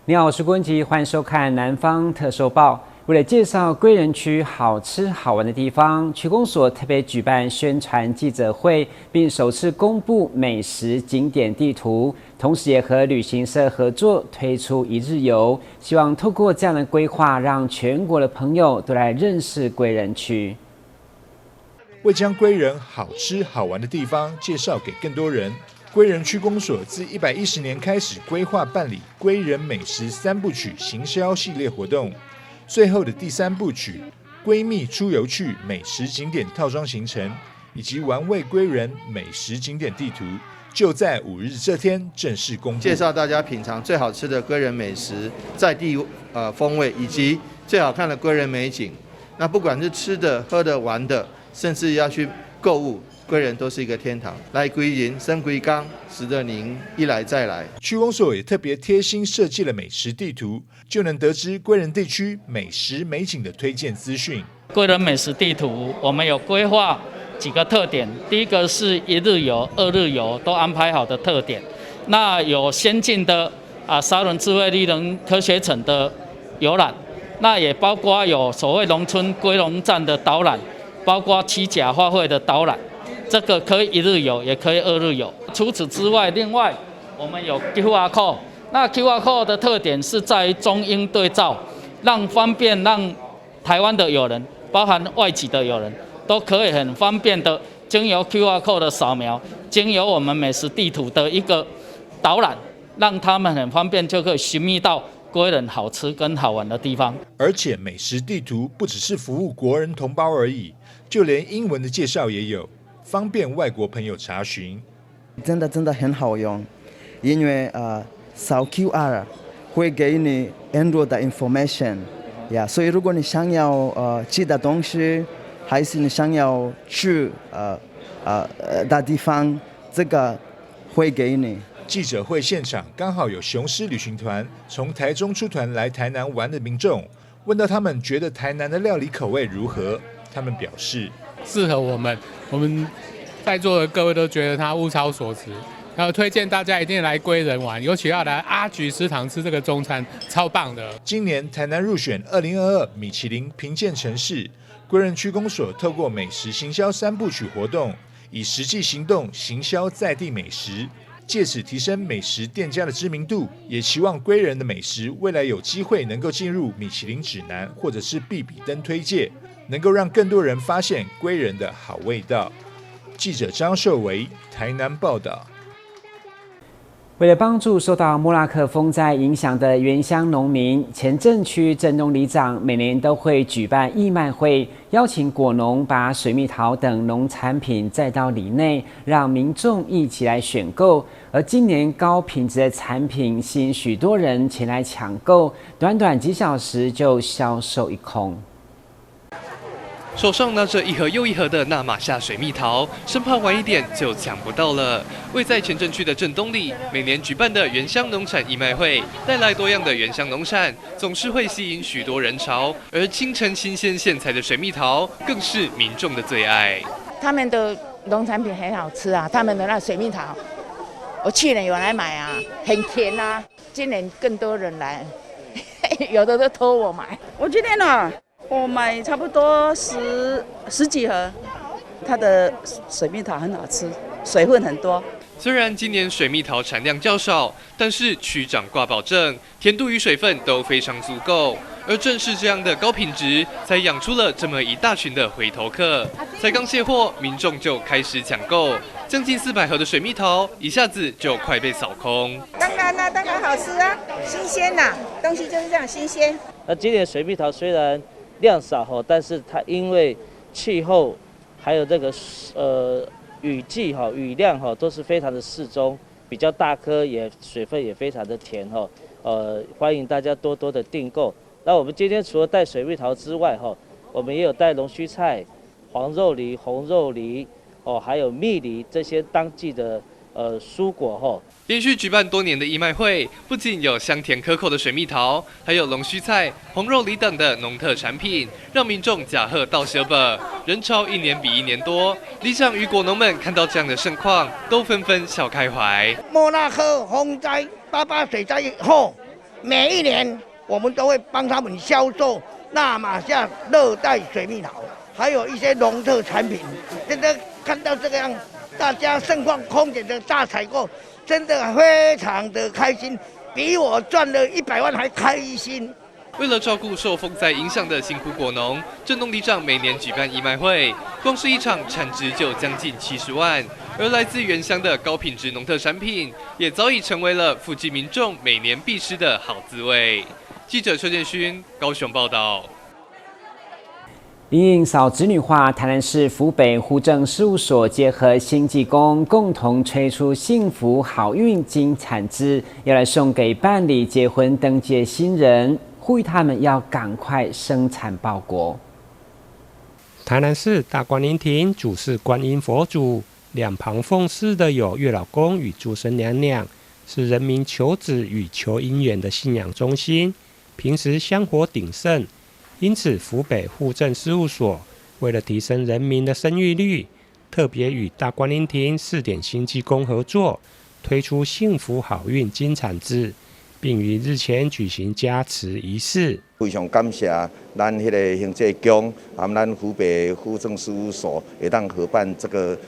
你好，我是郭文吉，歡迎收看《南方特搜報》。為了介紹歸仁區好吃好玩的地方，區公所特別舉辦宣傳記者會，並首次公布美食景點地圖，同時也和旅行社合作推出一日遊，希望透過這樣的規劃，讓全國的朋友都來認識歸仁區。為將歸仁好吃好玩的地方介紹給更多人，歸仁區公所自110年開始規劃辦理歸仁美食三部曲行銷系列活動，最後的第三部曲“閨蜜出遊去”美食景點套裝行程，以及玩味歸仁美食景點地圖，就在5日這天正式公布。介紹大家品嘗最好吃的歸仁美食，在地風味，以及最好看的歸仁美景。那不管是吃的、喝的、玩的，甚至要去購物，歸仁都是一個天堂。來歸仁，耍規工，值得您一來再來。區公所也特別貼心設計了美食地圖，就能得知歸仁地區美食美景的推薦資訊。歸仁美食地圖，我們有規劃幾個特點，第一個是一日遊、二日遊都安排好的特點。那有先進的沙崙智慧綠能科學城的遊覽，那也包括有所謂農村歸農站的導覽，包括七甲花卉的導覽，這個可以一日遊，也可以二日遊。除此之外，另外我們有 QR code，那 QR code 的特點是在於中英對照，讓方便讓台灣的友人，包含外籍的友人，都可以很方便的經由 QR code 的掃描，經由我們美食地圖的一個導覽，讓他們很方便就可以尋覓到歸仁好吃跟好玩的地方。而且美食地圖不只是服務國人同胞而已，就連英文的介紹也有，方便外國朋友查詢。真的真的很好用，因為掃 QR 會給你很多的 information，yeah，所以如果你想要吃的東西，還是你想要去的地方，這個會給你。記者會現場剛好有雄獅旅行團從台中出團來台南玩的民眾，問到他們覺得台南的料理口味如何，他們表示適合我們，我們在座的各位都覺得它物超所值，然後推薦大家一定來歸仁玩，尤其要來阿菊食堂吃這個中餐，超棒的。今年台南入選2022米其林評鑑城市，歸仁區公所透過美食行銷三部曲活動，以實際行動行銷在地美食，借此提升美食店家的知名度，也期望歸仁的美食未來有機會能夠進入米其林指南或者是必比登推介，能夠讓更多人發現歸仁的好味道。記者張秀維台南報道。為了幫助受到莫拉克風災影響的原鄉農民，前鎮區鄭東里長每年都會舉辦義賣會，邀請果農把水蜜桃等農產品載到里內，讓民眾一起來選購。而今年高品質的產品吸引許多人前來搶購，短短幾小時就銷售一空。手上拿着一盒又一盒的那瑪夏水蜜桃，生怕晚一點就搶不到了。位在前鎮區的鄭東里，每年舉辦的原鄉農產義賣會，帶來多樣的原鄉農產，總是會吸引許多人潮。而清晨新鮮現採的水蜜桃，更是民眾的最愛。他們的農產品很好吃啊，他們的那水蜜桃，我去年有來買啊，很甜啊。今年更多人來，有的都託我買。我今天呢，我買差不多十幾盒，它的水蜜桃很好吃，水分很多。雖然今年水蜜桃產量較少，但是區長掛保證，甜度與水分都非常足夠。而正是這樣的高品質，才養出了這麼一大群的回頭客。才剛卸貨，民眾就開始搶購，將近400盒的水蜜桃，一下子就快被掃空。當然啦，當然好吃啊，新鮮吶，東西就是這樣新鮮。那今年水蜜桃雖然量少哈，但是它因為氣候還有這個雨季哈，雨量哈都是非常的適中，比較大顆也水分也非常的甜哈，歡迎大家多多的訂購。那我們今天除了帶水蜜桃之外哈，我們也有帶龍鬚菜、黃肉梨、紅肉梨哦，還有蜜梨這些當季的蔬果吼。連續舉辦多年的義賣會，不僅有香甜可口的水蜜桃，還有龍鬚菜、紅肉梨等的農特產品，讓民眾呷好鬥相報，人潮一年比一年多。里長與果農們看到這樣的盛況，都紛紛笑開懷。莫拉克風災、八八水災以後，每一年我們都會幫他們銷售那瑪夏熱帶水蜜桃，還有一些農特產品。真的看到這個樣，大家盛況空前的大採購，真的非常的開心，比我賺了100萬還開心。為了照顧受風災影響的辛苦果農，鄭東里長每年舉辦義賣會，光是一場產值就將近70萬。而來自原鄉的高品質農特產品，也早已成為了附近民眾每年必吃的好滋味。記者邱建勳高雄報道。因應少子女化，台南市府北戶政事務所結合興濟宮，共同推出幸福好運金產子，要來送給辦理結婚登記的新人，呼籲他們要趕快生產報國。台南市大觀音亭主祀觀音佛祖，兩旁奉祀的有月老公與註生娘娘，是人民求子與求姻緣的信仰中心。平時香火鼎盛，因此府北戶政事務所為了提升人民的生育率，特別與大觀音亭四點興濟宮合作，推出幸福好運金產子，並於日前舉行加持儀式。非常感謝咱彼個興濟宮和咱府北戶政事務所會當合辦這個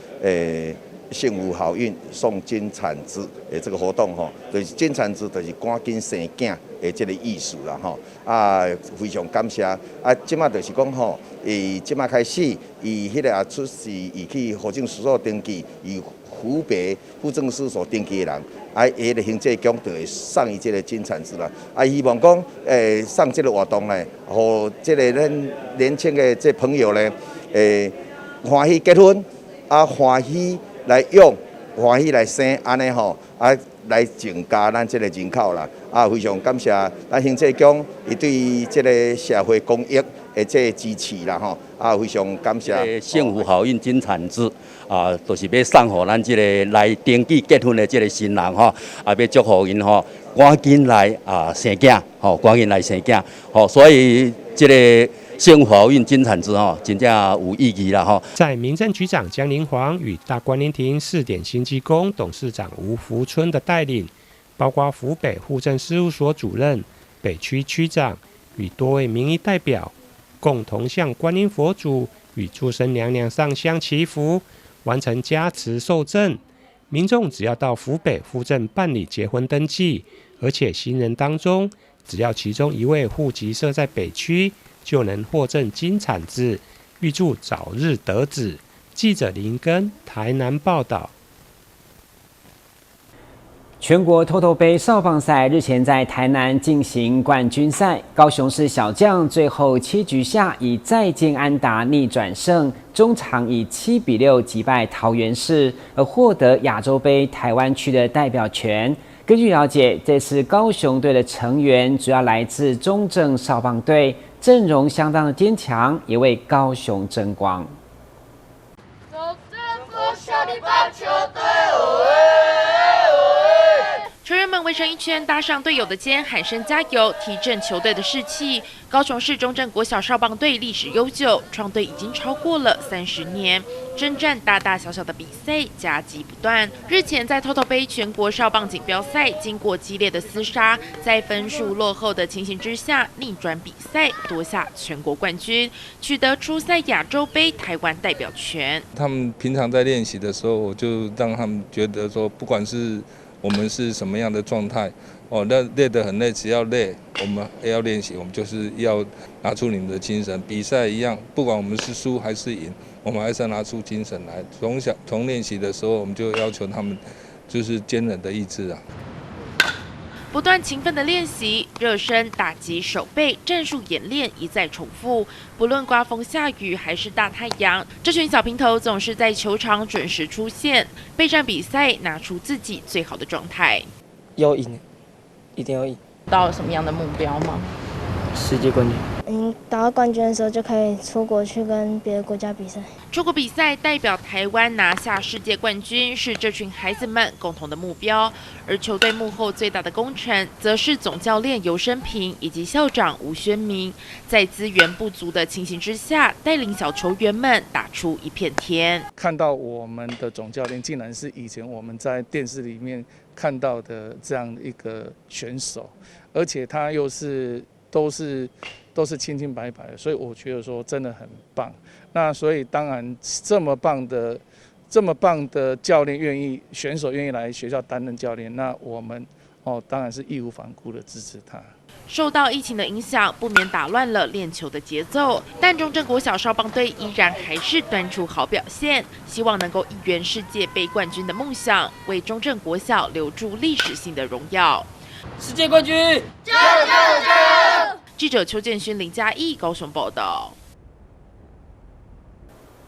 幸福好運送金產子的這個活動吼，就是金產子就是趕緊生囝的這個意思啦吼。啊，非常感謝啊，這馬就是講吼，伊這馬開始，伊彼個也出示，伊去戶政事務所登記，伊府北戶政事務所登記的人，啊，彼個興濟宮就會送伊這個金產子啦。啊，希望講送這個活動呢，予這個咱年輕的這朋友呢，歡喜結婚，啊，歡喜來養，歡喜來生，按呢吼，啊，來增加咱這個人口啦。啊，非常感謝咱興濟宮伊對這個社會公益的這個支持啦吼。啊，非常感謝。幸福好運金產子啊，就是欲送予咱這個來登記結婚的這個新人吼，啊，欲祝福𪜶吼，趕緊來啊生囝，吼，趕緊來生囝，吼，所以這個幸福好運金產子吼，真正有意義啦吼。在民政局長江林煌與大觀音亭四點興濟宮董事長吳福春的帶領，包括府北戶政事務所主任、北區區長與多位民意代表，共同向觀音佛祖與註生娘娘上香祈福，完成加持受贈。民眾只要到府北戶政辦理結婚登記，而且新人當中只要其中一位戶籍設在北區，就能獲贈金產子，預祝早日得子。記者林根台南報道。全國透透杯少棒賽日前在台南進行冠軍賽，高雄市小將最後7局下以再見安打逆轉勝，終場以7比6擊敗桃園市，而獲得亞洲杯台灣區的代表權。根據了解，這次高雄隊的成員主要來自中正少棒隊，陣容相當的堅強，也為高雄爭光。中正國小的棒球隊。球員們圍成一圈，搭上隊友的肩，喊聲加油，提振球隊的士氣。高雄市中正國小少棒隊歷史悠久，創隊已經超過了30年，征戰大大小小的比賽，佳績不斷。日前在透透杯全國少棒錦標賽，經過激烈的廝殺，在分數落後的情形之下，逆轉比賽，奪下全國冠軍，取得出賽亞洲杯台灣代表權。他們平常在練習的時候，我就讓他們覺得說，不管是我們是什麼樣的狀態？哦，那累得很累，只要累，我們要練習，我們就是要拿出你們的精神。比賽一樣，不管我們是輸還是贏，我們還是要拿出精神來。從小從練習的時候，我們就要求他們就是堅忍的意志啊。不斷勤奮的練習、熱身、打擊、守備、戰術演練一再重複。不論颳風下雨還是大太陽，這群小平頭總是在球場準時出現，備戰比賽，拿出自己最好的狀態。要贏，一定要贏。到什麼樣的目標嗎？世界冠軍。打到冠軍的時候就可以出國去跟別的國家比賽。出國比賽代表台灣拿下世界冠軍，是這群孩子們共同的目標。而球隊幕後最大的功臣，則是總教練尤生平以及校長吳宣明，在資源不足的情形之下，帶領小球員們打出一片天。看到我們的總教練竟然是以前我們在電視裡面看到的這樣一個選手，而且他又是都是都是清清白白的，所以我覺得說真的很棒。那所以當然這麼棒的教練願意，選手願意來學校擔任教練，那我們哦當然是義無反顧的支持他。受到疫情的影響，不免打亂了練球的節奏，但中正國小少棒隊依然還是端出好表現，希望能夠一圓世界盃冠軍的夢想，為中正國小留住歷史性的榮耀。世界冠軍！加油加油加油！記者邱建勳、林嘉義高雄報道。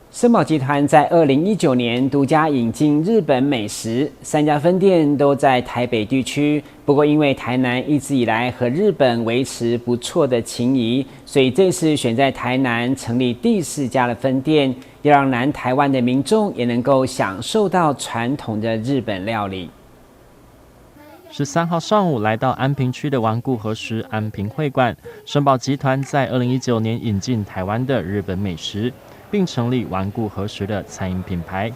森寶集團在2019年獨家引進日本美食，三家分店都在台北地區。不過，因為台南一直以來和日本維持不錯的情誼，所以這次選在台南成立第四家的分店，要讓南台灣的民眾也能夠享受到傳統的日本料理。 13號上午，來到安平區的頑固和食安平會館，森寶集團在2019年引進台灣的日本美食，並成立頑固和食的餐飲品牌。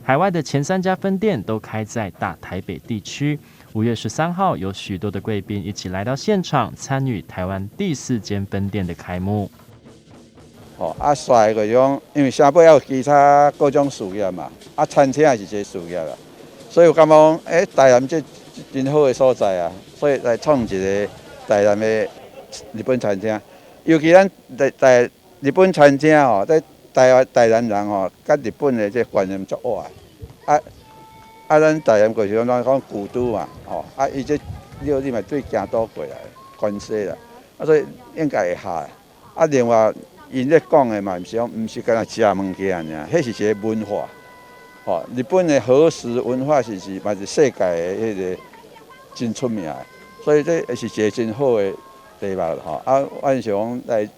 海外的前三家分店都開在大台北地區。5月13號，有許多的貴賓一起來到現場，參與台灣第四間分店的開幕。哦，啊，煞就是講，因為城堡還有其他各種事業嘛，啊，餐廳也是一個事業啦，所以我感覺講，台南這真好的所在啊，所以來創一個台南的日本餐廳。尤其咱台日本餐廳吼，在台灣台南人吼，佮日本的這觀念足倚的，啊啊，咱台南就是講咱講古都嘛，吼，啊，伊這料理嘛對京都過來，關西啦，啊，所以應該會合。啊，另外𪜶咧講的嘛，毋是講毋是干焦食物件爾，彼是一個文化，吼，日本的和食文化是嘛是世界的彼個真出名的，所以這是一個真好的題目吼。啊，阮想講來。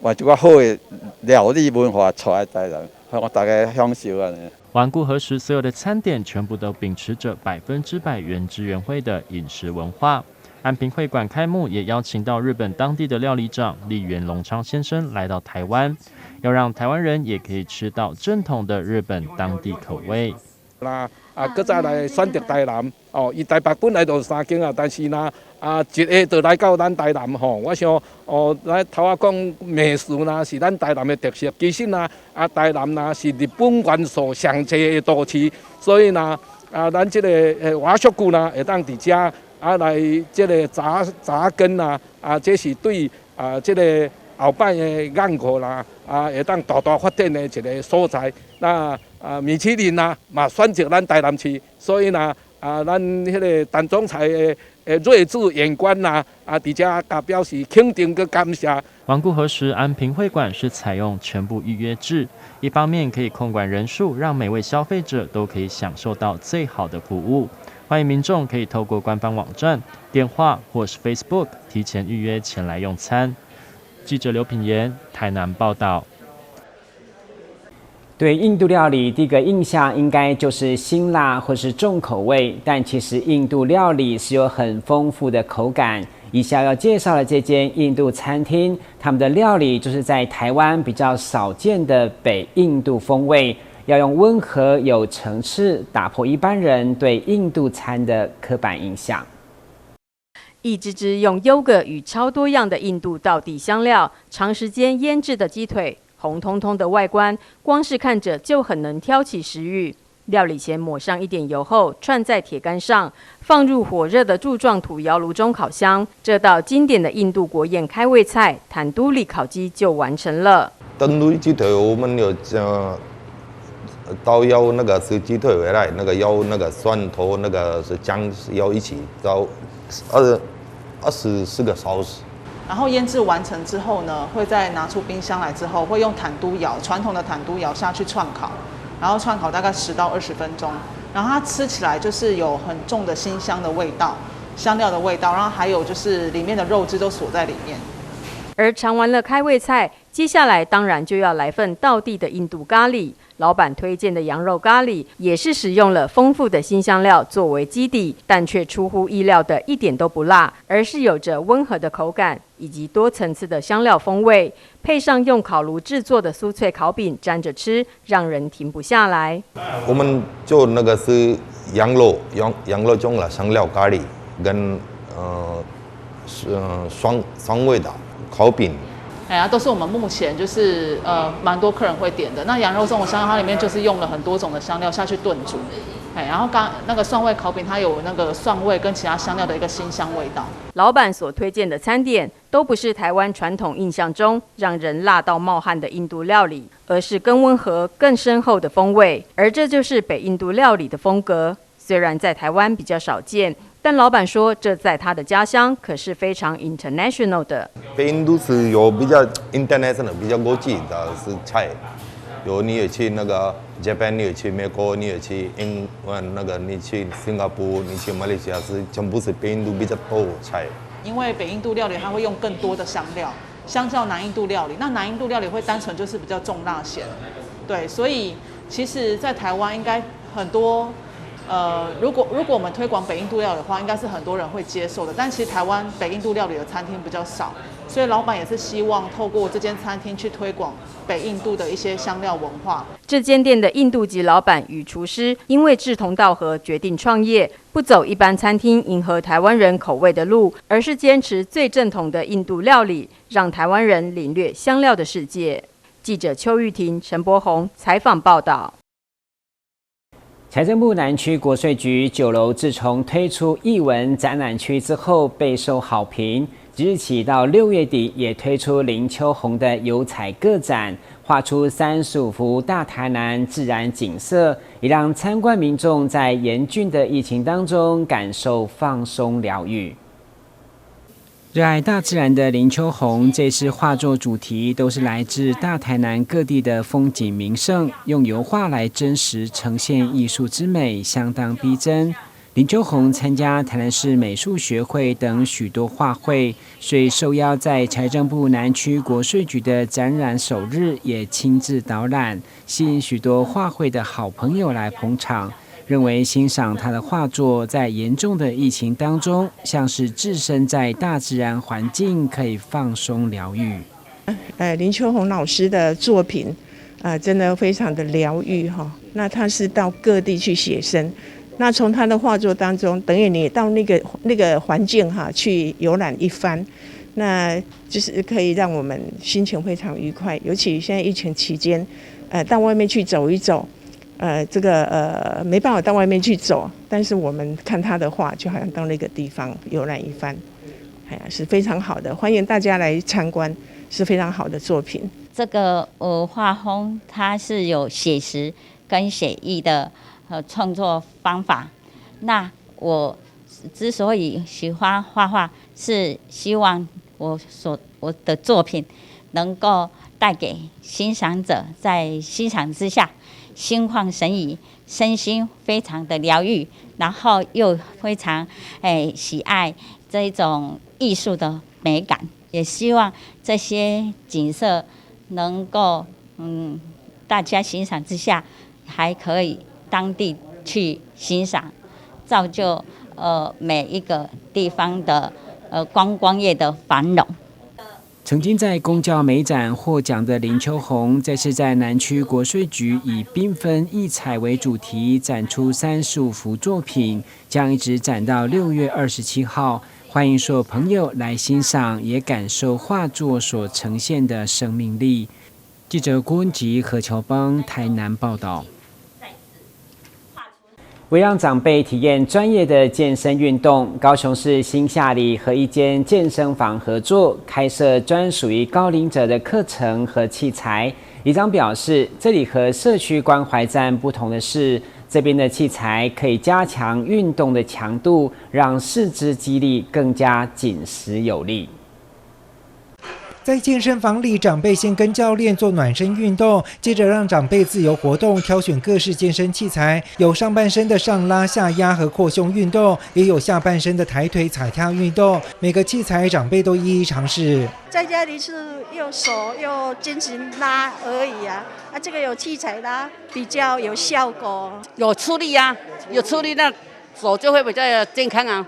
換一寡好的料理文化帶來台南，予大家享受按呢。頑固和食所有的餐點全部都秉持著100%原汁原味的飲食文化。安平會館開幕，也邀請到日本當地的料理長栗原龍昌先生來到台灣，要讓台灣人也可以吃到正統的日本當地口味。啦，啊，閣再來選擇台南，哦，伊台北本來就三間啊，但是呢，啊，一下就來到咱台南吼，我想，哦，咱頭仔講美食呢是咱台南的特色，其實呢，啊，台南呢是日本元素上濟的都市，所以呢，啊，咱這個和食呢會當佇遮啊來這個紮根啊，啊，這是對啊這個後擺的眼光啦，啊，會當大大發展的一個所在。那啊，米其林啊，嘛選擇咱台南市，所以呢，啊，咱彼個陳總裁的睿智眼光呐，啊，佇遮共表示肯定佮感謝。頑固和食安平會館是採用全部預約制，一方面可以控管人數，讓每位消費者都可以享受到最好的服務。歡迎民眾可以透過官方網站、電話或是 Facebook 提前預約前來用餐。記者劉品言台南報道。對印度料理第一個印象應該就是辛辣或是重口味，但其實印度料理是有很豐富的口感。以下要介紹的這間印度餐廳，他們的料理就是在台灣比較少見的北印度風味，要用溫和有層次，打破一般人對印度餐的刻板印象。一隻隻用優格與超多樣的印度道地香料，長時間醃製的雞腿。紅彤彤的外觀，光是看着就很能挑起食慾。料理前抹上一點油後，串在鐵桿上，放入火熱的柱狀土窯爐中烤香。這道經典的印度國宴開胃菜——坦都里烤雞就完成了。坦都里雞腿，我們有都要那個是雞腿回來，那個要那個蒜頭，那個是醬要一起，到24個小時。然後醃製完成之後呢，會再拿出冰箱來之後，會用坦都窯，傳統的坦都窯下去串烤，然後串烤大概10到20分鐘，然後它吃起來就是有很重的辛香的味道，香料的味道，然後還有就是裡面的肉汁都鎖在裡面，而嘗完了開胃菜，接下來當然就要來份道地的印度咖喱。老闆推薦的羊肉咖喱也是使用了豐富的辛香料作為基底，但卻出乎意料的一點都不辣，而是有着溫和的口感以及多層次的香料風味，配上用烤爐製作的酥脆烤餅沾着吃，讓人停不下來。我們做那個是羊肉羊肉醬的香料咖喱跟蒜味的烤餅。哎呀，都是我們目前就是蠻多客人會點的。那羊肉粽，我相信它裡面就是用了很多種的香料下去燉煮，哎，然後剛那個蒜味烤餅，它有那個蒜味跟其他香料的一個辛香味道。老闆所推薦的餐點都不是台灣傳統印象中讓人辣到冒汗的印度料理，而是更溫和、更深厚的風味。而這就是北印度料理的風格。雖然在台灣比較少見，但老闆說這在他的家鄉可是非常 international 的。北印度是有比較 international、比較國際的是菜，有你也去那個 Japan，你也去美國，你也去英，那個你去新加坡，你去馬來西亞是全部是北印度比較多菜。因為北印度料理它會用更多的香料，相較南印度料理，那南印度料理會單純就是比較重辣鹹，對，所以其實，在台灣應該很多。如果我們推廣北印度料理的話，應該是很多人會接受的。但其實台灣北印度料理的餐廳比較少，所以老闆也是希望透過這間餐廳去推廣北印度的一些香料文化。這間店的印度籍老闆與廚師因為志同道合，決定創業，不走一般餐廳迎合台灣人口味的路，而是堅持最正統的印度料理，讓台灣人領略香料的世界。記者邱玉婷、陳柏宏採訪報道。財政部南區國稅局9樓自從推出藝文展覽區之後，備受好評。即日起到6月底，也推出林秋紅的油彩個展，畫出35幅大台南自然景色，也讓參觀民眾在嚴峻的疫情當中感受放鬆療癒。熱愛大自然的林秋紅，這次畫作主題都是來自大台南各地的風景名勝，用油畫來真實呈現藝術之美，相當逼真。林秋紅參加台南市美術學會等許多畫會，所以受邀在財政部南區國稅局的展覽首日，也親自導覽，吸引許多畫會的好朋友來捧場。認為欣賞他的畫作，在嚴重的疫情當中，像是置身在大自然環境，可以放鬆療癒。林秋紅老師的作品，真的非常的療癒哈。那他是到各地去寫生，那從他的畫作當中，等於你到那個環境哈去遊覽一番，那就是可以讓我們心情非常愉快。尤其現在疫情期間，到外面去走一走。這個沒辦法到外面去走，但是我們看他的畫，就好像到那個地方遊覽一番，哎呀，是非常好的，歡迎大家來參觀，是非常好的作品。這個畫風，它是有寫實跟寫意的創作方法。那我之所以喜歡畫畫，是希望我的作品能夠帶給欣賞者，在欣賞之下，心曠神怡，身心非常的療癒，然後又非常喜愛這一種藝術的美感，也希望這些景色能夠大家欣賞之下，還可以當地去欣賞，造就每一個地方的觀光業的繁榮。曾經在公教美展獲獎的林秋紅，這次在南區國稅局以繽紛異彩為主題展出35幅作品，將一直展到6月27號。歡迎所有朋友來欣賞，也感受畫作所呈現的生命力。記者郭文吉、何喬邦台南報道。為讓長輩體驗專業的健身運動，高雄市新夏里和一間健身房合作，開設專屬於高齡者的課程和器材。里長表示，這裡和社區關懷站不同的是，這邊的器材可以加強運動的強度，讓四肢肌力更加緊實有力。在健身房里，长辈先跟教练做暖身运动，接着让长辈自由活动，挑选各式健身器材，有上半身的上拉、下压和扩胸运动，也有下半身的抬腿、踩踏运动。每个器材长辈都一一尝试。在家里是用手用肩颈拉而已啊，啊，这个有器材拉比较有效果，有出力啊，有出力那手就会比较健康啊。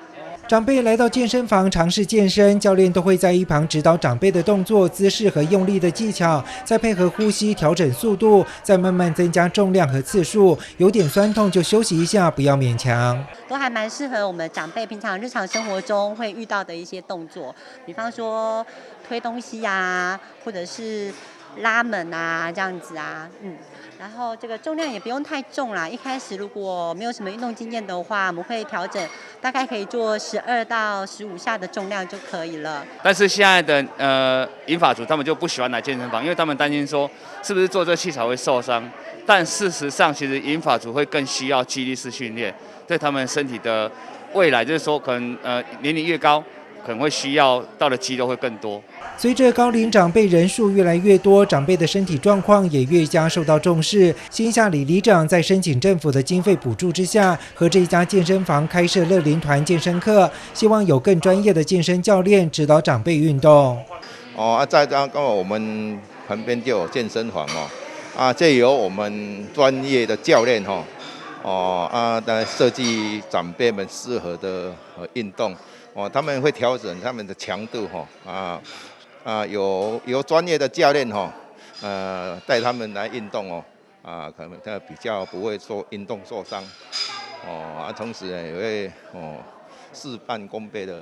长辈来到健身房尝试健身，教练都会在一旁指导长辈的动作、姿势和用力的技巧，再配合呼吸调整速度，再慢慢增加重量和次数。有点酸痛就休息一下，不要勉强。都还蛮适合我们长辈平常日常生活中会遇到的一些动作，比方说推东西呀，或者是拉门啊这样子啊，然后这个重量也不用太重啦。一开始如果没有什么运动经验的话，我们会调整，大概可以做12到15下的重量就可以了。但是现在的银发族他们就不喜欢来健身房，因为他们担心说是不是做这器材会受伤。但事实上，其实银发族会更需要肌力式训练，对他们身体的未来，就是说可能年龄越高，可能会需要到的肌肉会更多。随着高龄长辈人数越来越多，长辈的身体状况也越加受到重视。新夏里里长在申请政府的经费补助之下，和这家健身房开设乐龄团健身课，希望有更专业的健身教练指导长辈运动。哦啊，在刚刚我们旁边就有健身房哦，啊，这由我们专业的教练哈，哦啊，来设计长辈们适合的运动。哦，他们会调整他们的强度哈，有专业的教练哈，带他们来运动哦，啊，可能他比较不会说运动受伤，哦，啊，同时呢也会哦事半功倍的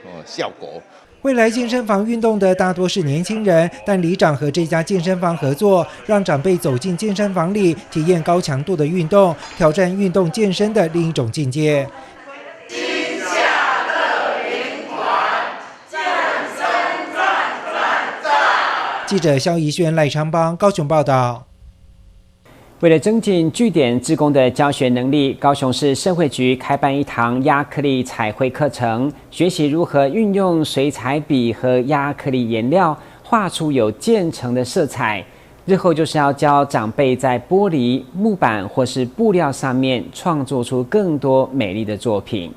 哦效果。未来健身房运动的大多是年轻人，但里长和这家健身房合作，让长辈走进健身房里，体验高强度的运动，挑战运动健身的另一种境界。记者萧怡轩、赖昌邦高雄报道。为了增进据点志工的教学能力，高雄市社会局开办一堂亚克力彩绘课程，学习如何运用水彩笔和亚克力颜料画出有渐层的色彩。日后就是要教长辈在玻璃、木板或是布料上面创作出更多美丽的作品。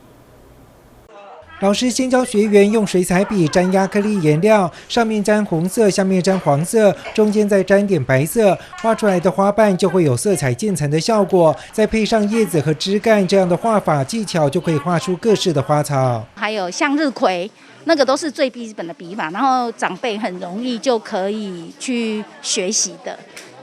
老师先教学员用水彩笔沾亚克力颜料，上面沾红色，下面沾黄色，中间再沾点白色，画出来的花瓣就会有色彩渐层的效果。再配上叶子和枝干这样的画法技巧，就可以画出各式的花草。还有向日葵，那个都是最基本的笔法，然后长辈很容易就可以去学习的。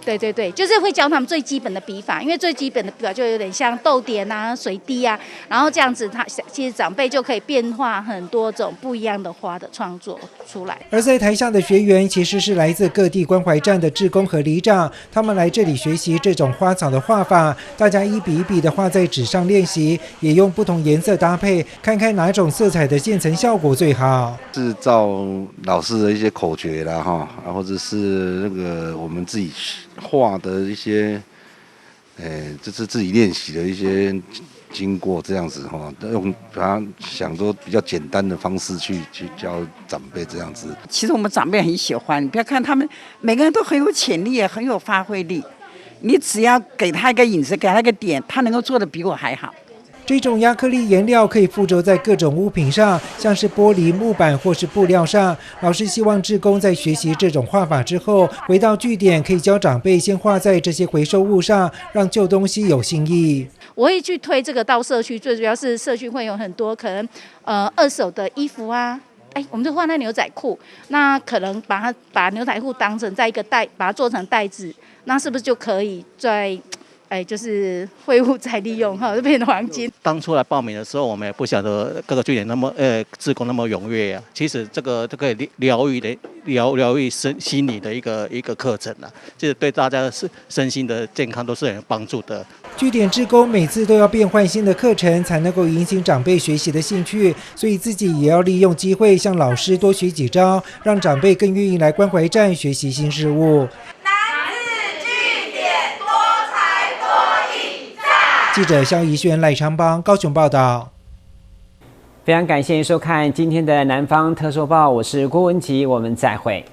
对对对，就是会教他们最基本的笔法，因为最基本的笔法就有点像逗点啊、水滴啊，然后这样子他其实长辈就可以变化很多种不一样的花的创作出来。而在台下的学员其实是来自各地关怀站的志工和里长，他们来这里学习这种花草的画法，大家一笔一笔的画在纸上练习，也用不同颜色搭配，看看哪种色彩的渐层效果最好。是照老师的一些口诀啦，哈，或者是那个我们自己画的一些，就是自己练习的一些经过这样子哈，用把它想说比较简单的方式去教长辈这样子。其实我们长辈很喜欢，你不要看他们每个人都很有潜力，很有发挥力，你只要给他一个影子，给他一个点，他能够做得比我还好。这种亚克力颜料可以附着在各种物品上，像是玻璃、木板或是布料上。老师希望志工在学习这种画法之后，回到据点可以教长辈先画在这些回收物上，让旧东西有新意。我会去推这个到社区，最主要是社区会有很多可能，二手的衣服啊。我们就画那牛仔裤，那可能把牛仔裤当成在一个袋，把它做成袋子，那是不是就可以在？就是废物再利用哈，就变成黄金。当初来报名的时候，我们也不晓得各个据点那么志工那么踊跃啊。其实这个疗愈的疗愈身心理的一个课程啊，这对大家是身心的健康都是很有帮助的。据点志工每次都要变换新的课程，才能够引起长辈学习的兴趣，所以自己也要利用机会向老师多学几招，让长辈更愿意来关怀站学习新事物。记者萧怡轩、赖昌邦高雄报道。非常感谢收看今天的南方特搜报，我是郭文吉，我们再会。